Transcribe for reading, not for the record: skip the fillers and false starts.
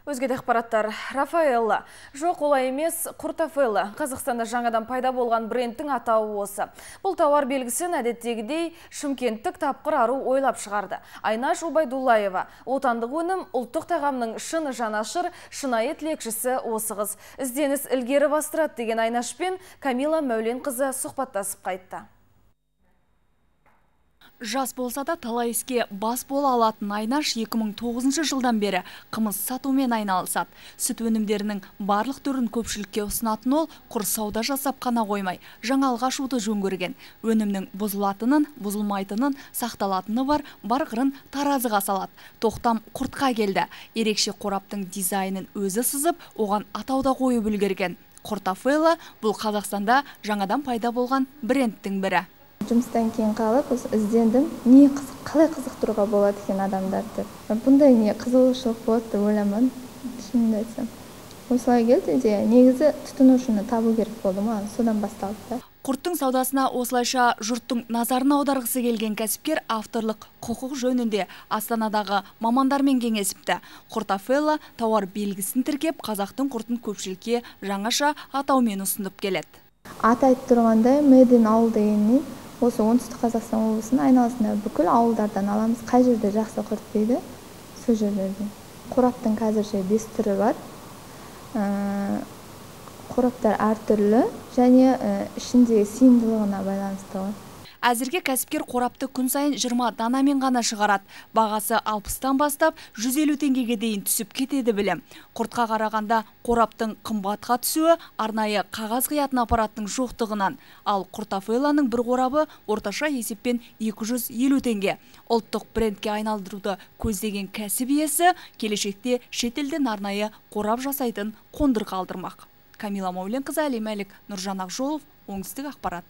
Өзге де ақпараттар. Рафаэлла. Жоқ, олай емес, Құртафелла. Қазақстанда жаңадан пайда болған брендтің атауы осы. Бұл тауар белгісін әдеттегідей шымкенттік тапқыр ару ойлап шығарды. Айнаш Убайдуллаева. Отандық өнім ұлттық тағамның шын жанашыр, шынайы тілекшісі осы қыз. Ізденіс ілгері бастырады деген Айнашпен Камила Мәуленқызы сұхбаттасып қайтты. Жас болса да талай іске бас бола алатын Айнаш 2009 жылдан бері қымыз сатумен айналысады. Сүт өнімдерінің барлық түрін көпшілікке ұсынатын ол құр сауда жасап қана қоймай, жаңалық ашуды жөн көрген. Өнімнің бұзылатынын, бұзылмайтынын, сақталатыны бар, бар қырын таразыға салады. Тоқтам құртқа келді. Ерекше қораптың дизайнын өзі сызып, оған атау да қойып үлгерген. Құртафелла бұл Қазақстанда жаңадан пайда болған брендтің бірі. Жұмыстан кейін қалып, осы іздендім, не қызық, қалай қызықтыруға болады екен адамдарды деп. Бұндай не қызығушылық болады деп ойламадым, шынымды айтсам. Осылай келді идея. Негізі тұтынушыны табу керек болды маған, содан басталды да. Құрттың саудасына осылайша жұрттың назарын аударғысы келген кәсіпкер авторлық құқық жөнінде Астанадағы мамандармен кеңесіпті. Құртафелла тауар белгісін тіркеп, қазақтың құртын көпшілікке жаңаша атаумен ұсынып келеді. Аты айтып тұрғандай, Made in ауыл дегеннен осы Оңтүстік Қазақстан облысының айналасында бүкіл ауылдардан аламыз. Қай жерде жақсы құрт дейді, сол жерлерден. Қораптың қазірше 5 түрі бар. Қораптар әртүрлі және ішіндегі сыйымдылығына байланысты ғой. Әзірге кәсіпкер қорапты күн сайын 20 данамен ғана шығарады. Бағасы 60-тан бастап 150 теңгеге дейін түсіп кетеді білім. Құртқа қарағанда қораптың қымбатқа түсуі арнайы қағаз қиятын аппараттың жоқтығынан. Ал Құртафелланың бір қорабы орташа есеппен 250 теңге. Ұлттық брендке айналдыруды көздеген кәсіп иесі келешекте шетелден арнайы қорап жасайтын қондырғы алдырмақ. Камила Мәуленқызы, Әли Мәлік, Нұржан Ақжолов, Оңтүстік ақпарат.